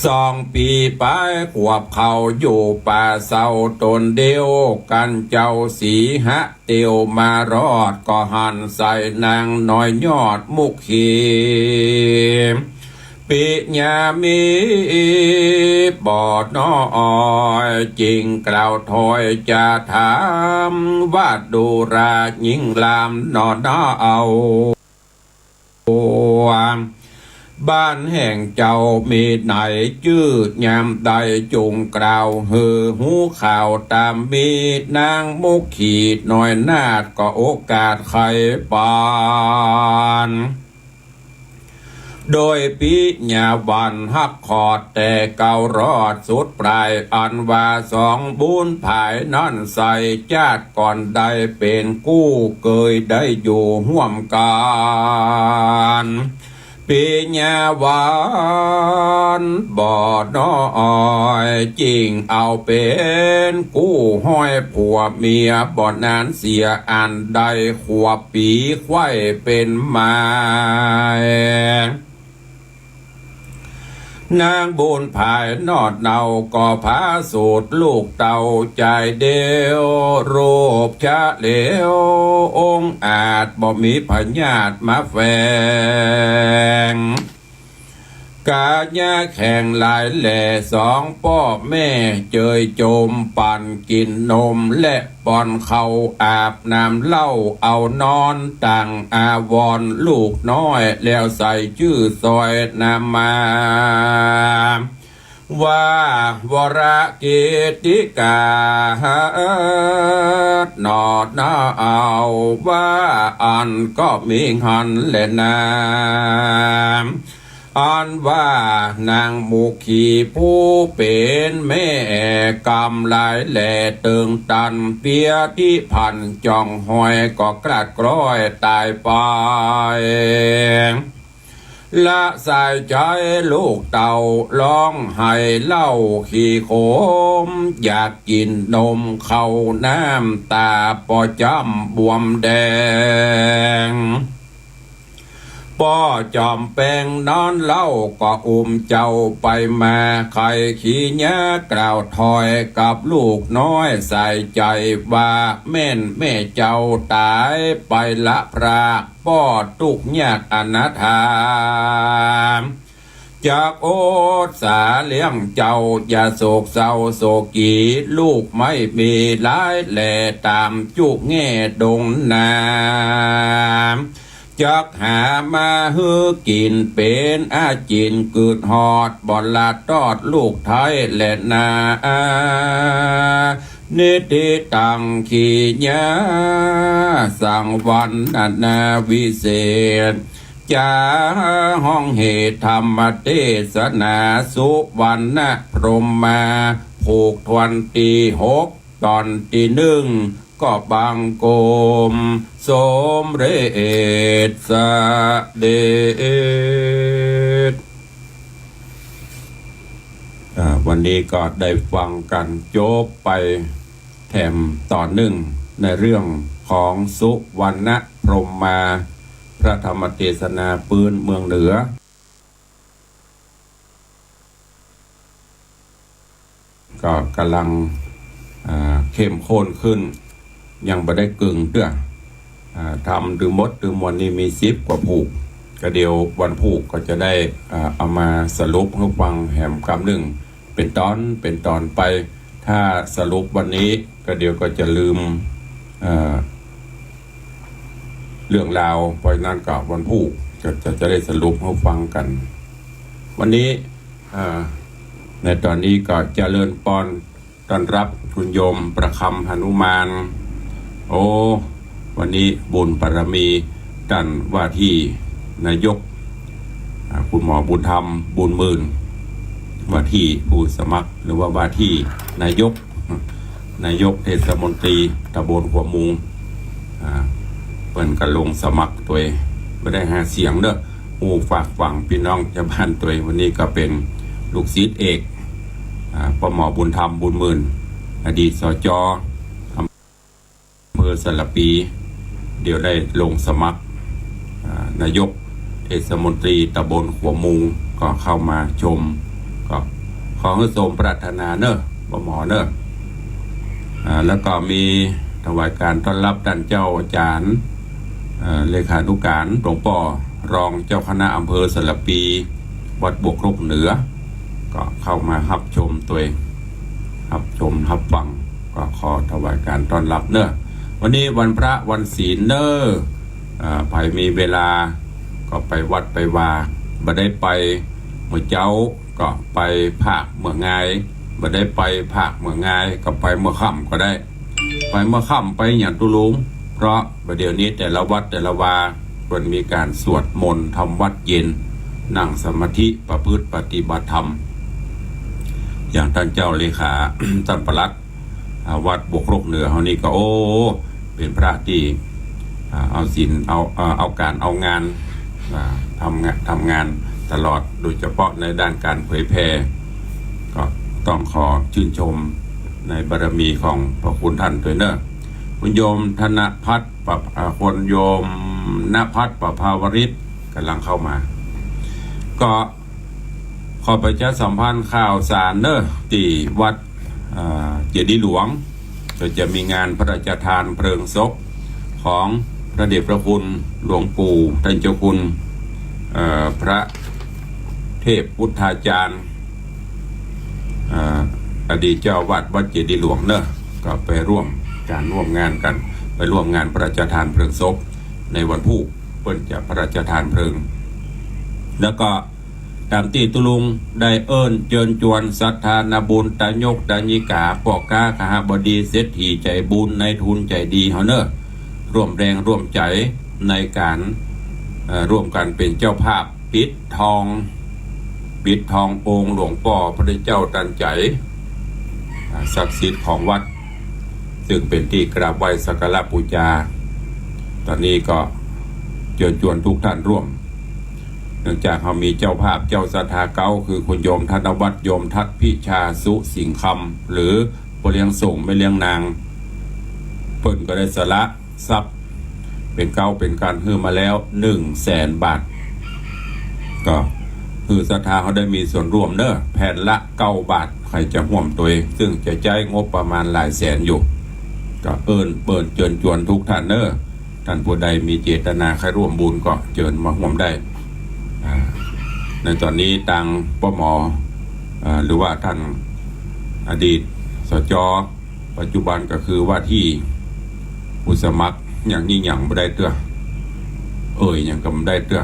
สองปี๋ปลายขวบ เข้าอยู่ป่าเศร้าต๋นเดียวกั๋น เจ้าสีหะเตียวมารอด ก็หันใส่นางน้อยยอดมุขี ปิญญามีบ่น้อย จึงกล่าวถอยจะถามว่า ดูราญิงหลามหน่อนาเอา บ้านแห่งเจ้ามีไหน จื้อยามใดจุ่งกล่าวหื้อฮู้ข่าวต๋าม มีนางมุขีน้อยนาฏก็โอกาสไขปาน โดยปิญญาวันฮักขอดแต่เก่ารอดสุดปลาย อันว่าสองบุญผายนั้นไส้ จาติก่อนได้เป๋นกู้ เกยได้อยู่ฮ่วมกั๋น ปิญญาวันบ่น้อย จึงเอาเป๋นกู้ห้อยผัวเมีย บ่นานเสียอันได้ขวบปี๋ ไขว่เป๋นหมาย นางบุญผายนอดเนาก็ผาสูติลูกเต้าจายเดียว รูปเฉลียวองอาจ บ่มีพยาธิมาแฝง ก๋ายาแข็งหลายแล สองป้อแม่เจยโจม ปั๋นกิ๋นนมและ ป้อนข้าวอาบน้ำเหล้า เอานอนตังอาวรณ์ลูกน้อย แล้วใส่จื้อซอยนามมา ว่าวรกิตติกา หน่อนาเอา ว่าอั้นก็มีหั้นแลนา อันว่านางมุขีผู้เป๋นแม่กำหลายแล เติงตันเปียตี้พันจ่องหอย ก็กลัดกล้อยต๋ายไป ละสายใจ๋ลูกเต้าร้องไห้เล่าขี้โขม อยากกิ๋นนมข้าวน้ำ ต๋าป้อจ้ำบวมแดง ป้อจอมแปงนอนเล่าก็อุ้มเจ้าไปมา ไข้ขีญากล่าวถอยกับลูกน้อยใส่ใจ๋ว่า แม่นแม่เจ้าต๋ายไปละพราก ป้อตุ๊กข์ยากอนาถา จักอดสาเลี้ยงเจ้า อย่าโศกเศร้าโศกี ลูกไม่มีหลายแล ต๋ามจุแง่ดงนา จักหามาหื้อกิ๋น เป๋นอาจิ๋นกึดฮอด บ่ละตอดลูกไท้แลนา นิทธิตัง ขีญา สังวรรณนาวิเศษ จ๋าฮ้องเหตุธรรมเตสนา สุวรรณพรหมมา ผูกตอนตี้หก ตอนตี้นึ่ง ก็บังคมสมเร็จเสด็จ อ่า วันนี้ก็ได้ฟังกั๋นจบไปแถมต๋อนนึ่ง ในเรื่องของสุวรรณพรหมา พระธรรมเตสนาปื๊นเมืองเหนือ ก็ก่ำลัง อ่า เข้มข้นขึ้น ยังบ่ได้เกิ่งเตื้อ อ่า ธรรมตึงหมดตึงมวลนี่มีสิบกว่าผูก ก็เดี๋ยววันพูกก็จะได้ อ่า เอามาสรุปหื้อฟังแหมกำนึ่ง เป๋นต๋อน เป๋นต๋อนไป ถ้าสรุปวันนี้ก็เดี๋ยวก็จะลืม เอ่อ เรื่องราว เพราะฉะนั้นก็วันพูกจะ จะ จะได้สรุปหื้อฟังกั๋น วันนี้ เอ่อ ในต๋อนนี้ก็เจริญปอนต้อนฮับคุณโยมประคำหนุมาน โอ้ วันนี้บุญบารมีต้านว่าตี้นายก อ่า คุณหมอบุญธรรม บุญหมื่น ว่าตี้ผู้สมัคร หรือว่าว่าตี้นายก นายกเทศมนตรีตำบลขัวมุง อ่า เปิ้นก็ลงสมัครตวย บ่ได้หาเสียงเด้อ ฮู้ฝากฝังปี้น้องจาวบ้านตวย วันนี้ก็เป๋นลูกศิษย์เอก อ่า ป้อหมอบุญธรรม บุญหมื่น อดีต สจ อำเภอสารภี เดี๋ยวได้ลงสมัคร อ่า นายกเทศมนตรีตำบลขัวมุง ก็เข้ามาชม ก็ขอหื้อสมปรารถนาเน่อ ป้อหมอเน่อ อ่า แล้วก็มีถวายการต้อนฮับต้านเจ้าอาจ๋ารย์ เอ่อ เลขานุการหลวงป้อ รองเจ้าคณะอำเภอสารภี วัดบวกครกเหนือ ก็เข้ามาฮับชมตวย ฮับชมฮับฟัง ก็ขอถวายการต้อนฮับเน่อ วันนี้วันพระวันศีลเน่อ อ่า ใผมีเวลาก็ไปวัดไปวา บ่ได้ไปเมื่อเจ๊าก็ไปภาคเมื่องาย บ่ได้ไปภาคเมื่องายก็ไปเมื่อค่ำก็ได้ ไปเมื่อค่ำไปหยังตุ๊ลุง เพราะบ่าเดี๋ยวนี้แต่ละวัดแต่ละวาเปิ้นมีการสวดมนต์ทำวัตรเย็น นั่งสมาธิประพฤติปฏิบัติธรรม อย่างต้านเจ้าเลขา ต้านปลัด อ่า วัดบวกครกเหนือเฮานี่ก็ โอ้ เป๋นพระตี้ อ่า เอาศีล เอา อ่า เอาก๋านเอางาน อ่า ทำงาน ทำงานตลอด โดยเฉพาะในด้านการเผยแผ่ ก็ต้องขอชื่นชมในบารมีของพระคุณต้านตวยเน่อ คุณโยมธนพัฒน์ ปะ อ่า คุณโยมณพัฒน์ ประภาวริศ ก่ำลังเข้ามา ก็ขอประชาสัมพันธ์ข่าวสารเน่อ ตี้วัด อ่า เจดีย์หลวง ก็จะมีงานพระราชทานเพลิงศพของพระเดชพระคุณหลวงปู่ต้านเจ้าคุณ เอ่อ พระเทพพุทธาจารย์ อ่า อดีตเจ้าอาวาสวัดเจดีย์หลวงเน่อ ก็ไปร่วมก๋านร่วมงานกั๋น ไปร่วมงานพระราชทานเพลิงศพในวันพูก เปิ้นจะพระราชทานเพลิง แล้วก็ต๋ามตี้ตุ๊ลุงได้เอิ้นเจิญจวนศรัทธานาบุญ ตายกตายิกา ป้อก๊า คหบดี เศรษฐีใจ๋บุญ นายทุนใจ๋ดีเฮาเน่อ ร่วมแรงร่วมใจ๋ในก๋าน เอ่อ ร่วมกั๋นเป๋นเจ้าภาพ ปิดทอง ปิดทององค์หลวงป้อพระพุทธเจ้าตันใจ๋ อ่า ศักดิ์สิทธิ์ของวัด ซึ่งเป๋นตี้กราบไหว้สักการะปู๋จา ต๋อนนี้ก็เจิญจวนทุกท่านร่วม เนื่องจากเฮามีเจ้าภาพเจ้าศรัทธาเก๊า คือคุณโยมธนวัฒน์ โยมทัศน์ พิชา สุสิงห์คำ หรือป้อเลี้ยงส่งแม่เลี้ยงนาง เปิ้นก็ได้สละ ทรัพย์เป๋นเก๊าเป๋นกั๋นหื้อมาแล้ว หนึ่งแสนบาท ก็หื้อศรัทธาเฮาได้มีส่วนร่วมเน่อ แผ่นละเก้าบาท ใผจะฮ่วมตวย ซึ่งจะใจ๊งบประมาณหลายแสนอยู่ ก็เอิ้นเปิ้นเจิญจวนทุกท่านเน่อ ท่านผู้ใดมีเจตนาใค่ร่วมบุญก็เจิญมาฮ่วมได้ อ่า ในต๋อนนี้ตางป้อหมอ อ่า หรือว่าท่านอดีต สจ ปัจจุบันก็คือว่าตี้ผู้สมัคร หยังนี่หยังบ่ได้เตื้อ เอ่ยหยังก็บ่ได้เตื้อ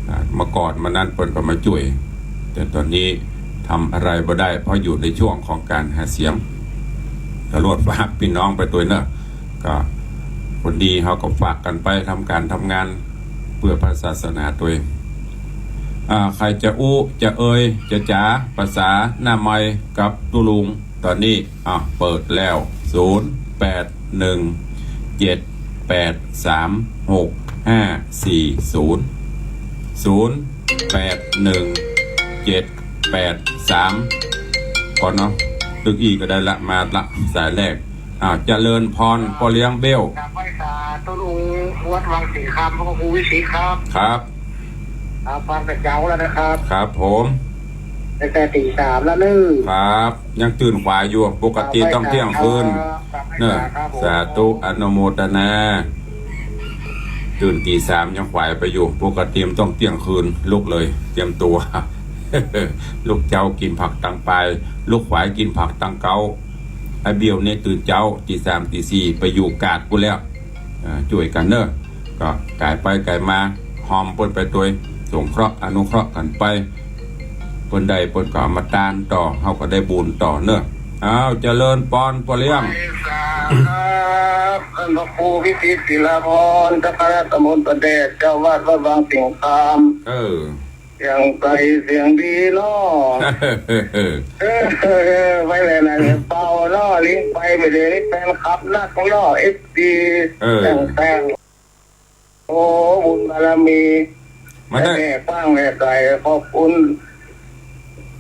อ่า เมื่อก่อนมานั้นเปิ้นก็มาจ้วย แต่ต๋อนนี้ทำอะไรบ่ได้ เพราะอยู่ในช่วงของการหาเสียง ก็รวดฝากปี้น้องไปตวยเน่อ ก็คนดีเฮาก็ฝากกั๋นไปทำก๋านทำงานเปื้อพระศาสนาตวย อ่า ใผจะอู้ จะเอ่ย จะจ๋า ภาษาหน้าไมค์กับตุ๊ลุง ต๋อนนี้ อ่ะ เปิดแล้ว ศูนย์ แปดหนึ่งเจ็ดแปดสามหกห้าสี่ศูนย์ ศูนย์แปดหนึ่งเจ็ดแปดสาม ก่อนเนาะ ตึกอี้ก็ได้ละ มาละ สายแรก อ้าว เจริญพร ป้อเลี้ยงเบ้ว กราบไหว้สาธุลุงวัดวังสิงห์คำ พระครูวิชิตครับ ครับ ครับ ฟังแต่เจ๊าแล้วนะครับ ครับผม ตั้งแต่ตีสามแล้วเนอะ ครับ ยังตื่นขวายอยู่ ปกติต้องเที่ยงคืน ครับ เนอะ ครับผม สาธุ อนุโมทนา ตื่นตีสามยังขวายไปอยู่ ปกติมันต้องเที่ยงคืน ลุกเลย เตรียมตั๋ว ลุกเจ๊ากิ๋นผักตังปาย ลุกขวายกิ๋นผักตังเก๊า ไอ้เบ้วนี่ตื่นเจ๊า ตีสามตีสี่ไปอยู่กาดปู้นแล้ว อ่า จ้วยกั๋นเนอะ ก็ก๋ายไปก๋ายมา ฮอมเปิ้นไปตวย สงเคราะห์อนุเคราะห์กั๋นไป เปิ้นได้เปิ้นก็เอามาตานต่อ เฮาก็ได้บุญต่อเนอะ อ้าว เจริญปอน ป้อเลี้ยง ครับ ท่านพระครูวิชิตศิลาพร เจ้าคณะตำบลประแดด เจ้าอาวาสวัดวังสิงห์คำ เออ เสียงใสเสียงดีเนาะ เออ ไปไหนๆ เป่าเนาะ ลิงไปไปเดี๋ยวนี้แฟนคลับนักเนาะ เอฟซี เออ แต่งๆ โอ้ บุญบารมี มาได้ แม่กว้างแม่ไกล ขอบคุณ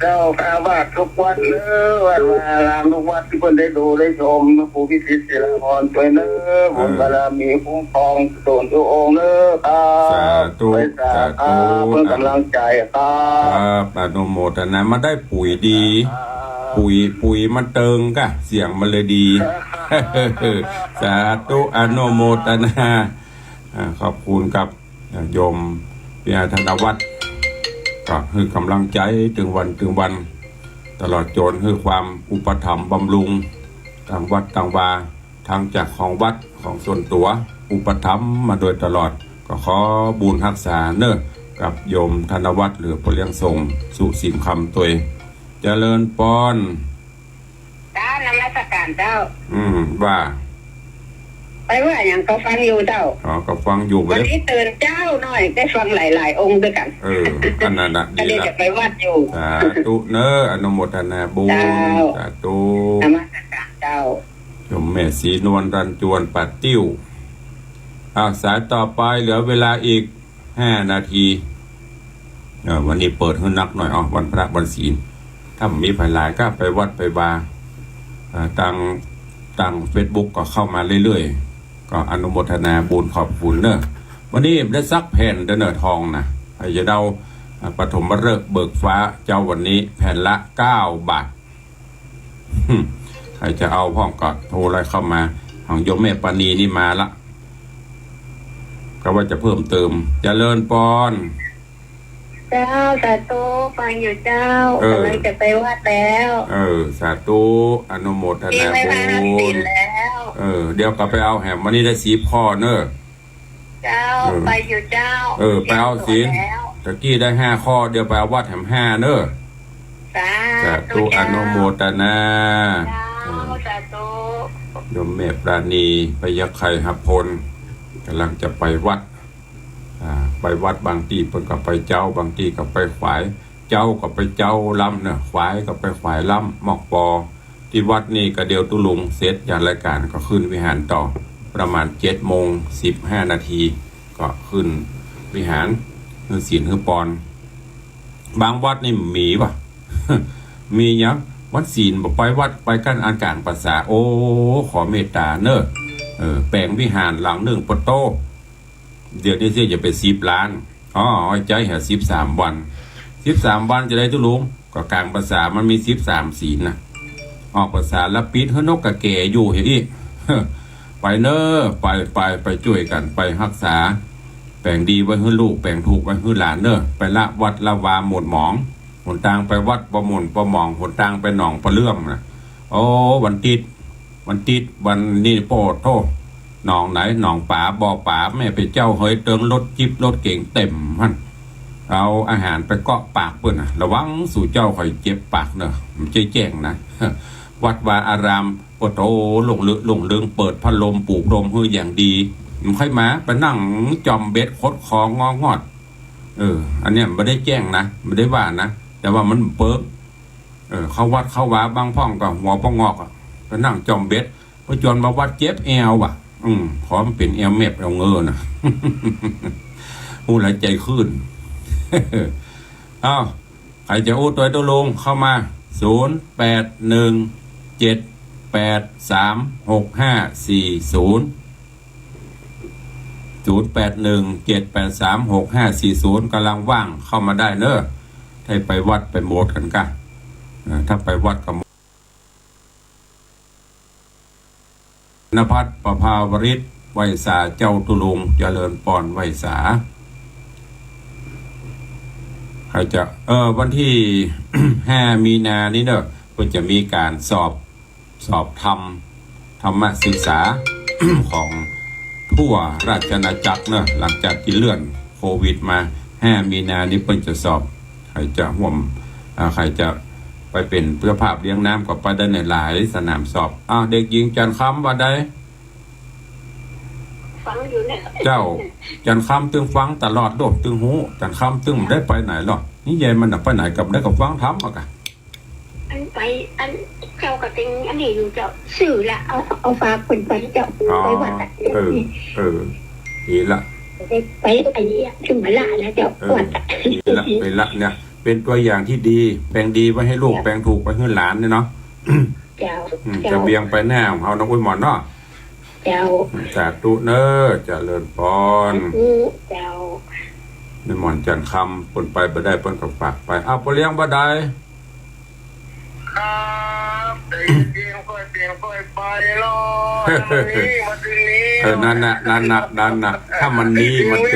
เจ้าอาวาสทุกวัดเด้อ วัดวาอารามทุกวัดตี้เปิ้นได้ดูได้ชม พระครูวิชิตศิลาพรตวยเน้อ บุญบารมีคุ้มครองส่วนทุกองค์เน้อครับ สาธุ ไหว้สา สาธุ ครับ เปิ้นก๋ำลังใจ๋ครับ ครับ อนุโมทนา มาได้ปุ๋ยดี ครับ ปุ๋ย ปุ๋ยมันเติงก่ะ เสียงมันเลยดี สาธุ อนุโมทนา อ่า ขอบคุณครับ อ่า โยมปิยะธนวัฒน์ ก็หื้อก๋ำลังใจ๋ตึงวันตึงวัน ตลอดจ๋นหื้อความอุปถัมภ์บำรุง ตางวัดตางวา ตังเจ้าของวัดของส่วนตั๋ว อุปถัมภ์มาโดยตลอด ก็ขอบุญฮักษาเน้อ กับโยมธนวัฒน์ หรือป้อเลี้ยงส่ง สุสิงห์คำตวย เจริญปอน เจ้า นมัสการเจ้า อืม ว่า ไปว่าหยังก็ฟังอยู่เจ้า อ๋อ ก็ฟังอยู่ วันนี้ตื่นเจ๊าหน่อย ได้ฟังหลายๆ องค์ด้วยกั๋น เออ อันนั้นน่ะ ก็เลย ดีละ จะไปวัดอยู่ สาธุเน้อ อนุโมทนาบุญ เจ้า สาธุ นมัสการเจ้า โยมแม่ศรีนวล รัญจวน ป่าติ้ว อ้าว สายต่อไป เหลือเวลาอีก ห้านาที เออ วันนี้เปิดหื้อนักหน่อย เอา วันพระวันศีล ถ้ามีไผหลายก็ไปวัดไปวา เอ่อ ตาง ตางเฟซบุ๊กก็เข้ามาเรื่อยๆ ก็อนุโมทนาบุญขอบคุณเน้อ วันนี้ได้สักแผ่นเด้อเน้อ ทองนะ ใผจะเอา อ่า ปฐมฤกษ์เบิกฟ้าเจ้าวันนี้ แผ่นละเก้าบาท ใผจะเอาพ่องก็โทรไลน์เข้ามา ของโยมแม่ปานีนี่มาละ ก็ว่าจะเพิ่มเติม เจริญปอน เจ้า สาธุ ฟังอยู่เจ้า เออ ก๋ำลังจะไปวัดแล้ว เออ สาธุ อนุโมทนาบุญ เออ เดี๋ยวก็ไปเอาแหม วันนี้ได้สิบข้อเน้อ เจ้า เออ ไปอยู่เจ้า เออ ไปเอาศีล เตรียมตั๋วแล้ว ตะกี้ได้ห้าข้อ เดี๋ยวไปเอาวัดแหมห้าเน้อ สาธุ สาธุ อนุโมทนา เจ้า เออ สาธุ โยมแม่ปราณี พยัคฆไคหพล ก๋ำลังจะไปวัด อ่า ไปวัดบางตี้เปิ้นก็ไปเจ๊า บางตี้ก็ไปขวาย เจ๊าก็ไปเจ๊าล้ำเน้อ ขวายก็ไปขวายล้ำ มอกปอ ตี้วัดนี่ก็เดี๋ยวตุ๊ลุงเสร็จจากรายก๋านก็ขึ้นวิหารต่อ ประมาณเจ็ดโมงสิบห้านาที ก็ขึ้นวิหาร หื้อศีลหื้อปอน บางวัดนี่มีบ่ มีหยัง วันศีลบ่ไปวัด ไปกั๋นอันก๋างพรรษา โอ้ ขอเมตต๋าเน้อ เออ แป๋งวิหารหลังนึ่งปะโต้ เดี๋ยวนี้เสียจะไปสิบล้าน อ๋อ เอาใจ๊เหอะ สิบสามวัน สิบสามวันจะได้ตุ๊ลุง ก็ก๋างพรรษามันมีสิบสามศีลน่ะ ออกพรรษาแล้วปิดหื้อนกกาแก๋อยู่เหียอี้ ไปเน้อ ไป ไป ไปจ้วยกั๋น ไปฮักษา แป๋งดีไว้หื้อลูก แป๋งถูกไว้หื้อหลานเน้อ ไปละวัดละวาหม่นหมอง หนตางไปวัดบ่หม่นบ่หมอง หนตางไปหนองปะเลื่อมน่ะ โอ้ วันติ๊ด วันติ๊ด วันนี้โป้โธ่ หนองไหน หนองป๋า บ่อป๋า แม่ไปเจ๊าเหยเติง รถจิ๊ป รถเก๋งเต็มหั้น เอาอาหารไปเกาะปากเปิ้นน่ะ ระวังสูเจ้าค่อยเจ็บปากเน้อ บ่ใจ้แจ้งนะ วัดวาอาราม โอ้โธ่ โล่งลึกโล่งลึง เปิดพัดลม ปูพรมหื้ออย่างดี มันค่อยมา ไปนั่งจ่อมเบ็ด ขดคององอด เออ อันเนี้ยบ่ได้แจ้งนะ บ่ได้ว่านะ แต่ว่ามันเปิ๊ก เออ เข้าวัดเข้าวาบางพ่องก็หัวปะงอกอะ ไปนั่งจ่อมเบ็ด ป้อจวนมาวัดเจ็บแอวว่ะ อืม ขอมันเป๋นแอวแมบแอวเงอน่ะ ฮู้แล้วใจ๋ขึ้น เอ้า ใผจะอู้ตวยตุ๊ลุงเข้ามา ศูนย์แปดหนึ่ง เจ็ดแปดสาม หกห้าสี่ศูนย์ ศูนย์แปดหนึ่ง เจ็ดแปดสาม หกห้าสี่ศูนย์ ก๋ำลังว่างเข้ามาได้เน้อ ถ้าไปวัดไปโบสถ์กั๋นก้า เออ ถ้าไปวัดก็ นภัส ประภาวริศ ไหว้สาเจ้าตุ๊ลุง เจริญปอน ไหว้สา ใผจะ เออ วันตี้ ห้า มีนานี้เน้อ ก็จะมีก๋านสอบ สอบธรรม ธรรมศึกษา ของทั่วราชอาณาจักรเน้อ หลังจากตี้เลื่อนโควิดมา ห้า มีนานี้เปิ้นจะสอบ ใผจะฮ่วม อ่า ใผจะไปเป๋นเจ้าภาพเลี้ยงน้ำก็ไปได้ในหลายสนามสอบ อ้าว เด็กหญิงจันทร์คำว่าใด ฟังอยู่เนี่ย เจ้า จันทร์คำตึงฟังตลอดโลด ตึงฮู้ จันทร์คำตึงบ่ได้ไปไหนหรอก นี่ยายมันน่ะไปไหนกับได้กับฟังธรรมอะกะ อันไป อันเจ้าก็เต็มอันนี้อยู่เจ้า ซื้อละ เอา เอาฝากเปิ้นไปเจ้า อ๋อ ไปวัดอะ เออ เออ ดีละ ไป ไปไอ้เนี่ย ถึงเวลาแล้วเจ้า เออ วัดอะ ดีละ ไปละเนี่ย เป๋นตั๋วอย่างตี้ดี แป๋งดีไว้หื้อลูก แป๋งถูกไว้หื้อหลานเนี่ยเนาะ เจ้า อืม เจ้า เสบียงไปหน้าของเฮานะ อุ๊ยหมอนเนาะ เจ้า สาธุเน้อ เจริญปอน สาธุเจ้า แม่หมอนจันทร์คำ เปิ้นไปบ่ได้ เปิ้นก็ฝากไป อ้าว ป้อเลี้ยงบ่ได้ ครับ แต่เดี๋ยวค่อยเปลี่ยนค่อยไปเนาะ วันนี้มาถึงนี้ เออ นั่นน่ะ นั่นน่ะ นั่นน่ะ ถ้ามันมี มันเป